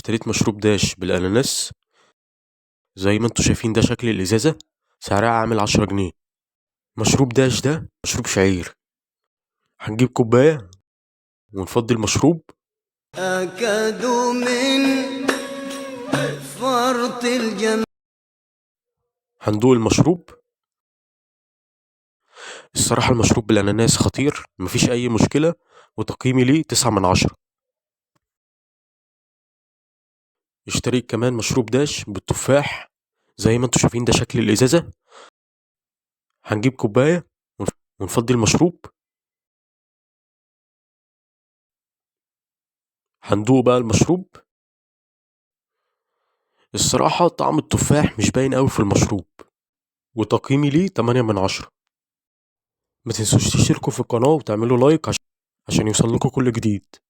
اشتريت مشروب داش بالأناناس. زي ما انتوا شايفين ده شكل الإزازة، سعرها عامل 10 جنيه. مشروب داش ده مشروب شعير. هنجيب كوباية ونفضي المشروب. أكاد من فرط الجمال. هندوق المشروب. الصراحة المشروب بالأناناس خطير، مفيش أي مشكلة، وتقييمي ليه 9 من 10. اشتريت كمان مشروب داش بالتفاح. زي ما انتوا شايفين ده شكل الإزازة. هنجيب كوباية ونفضي المشروب. هندوق بقى المشروب. الصراحة طعم التفاح مش باين قوي في المشروب، وتقييمي ليه 8 من 10. ما تنسوش تشتركوا في القناة وتعملوا لايك عشان يوصل لكم كل جديد.